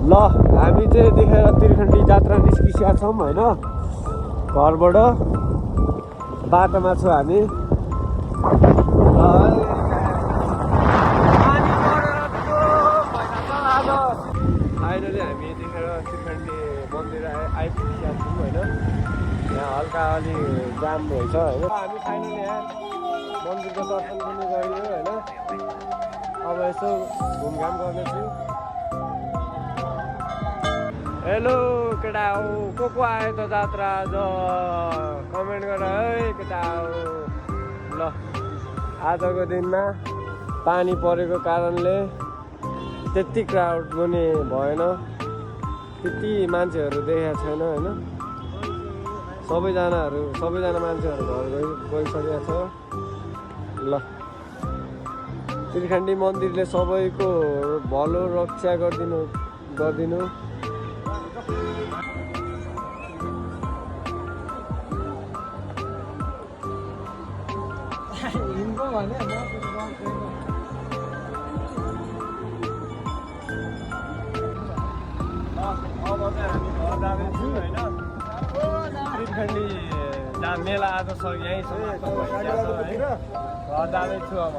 ल हामी चाहिँ देखेर त्रिखण्डी जात्रा निस्किसकेका छौँ होइन घरबाट बाटोमा छु हामी फाइनली हामी देखेर त्रिखण्डी मन्दिर आइपुगेका छौँ होइन यहाँ हल्का अलि जाम रहेछ होइन हामी फाइनली यहाँ मन्दिरको दर्शन पनि गरियो होइन अब यसो घुमघाम गर्नेछु हेलो केटा को आयो त जात्रा आज कमेन्ट गर है केटा ल आजको दिनमा पानी परेको कारणले त्यति क्राउड पनि भएन त्यति मान्छेहरू देखेको छैन होइन सबैजना मान्छेहरू घर गइसकेको छ ल त्रिखण्डी मन्दिरले सबैको भलो रक्षा गरिदिनु अब चाहिँ हामी घर जाँदैछु होइन त्रिखण्डी मेला आज यहीँ समाप्त भइसकेको छ है घर जाँदैछु अब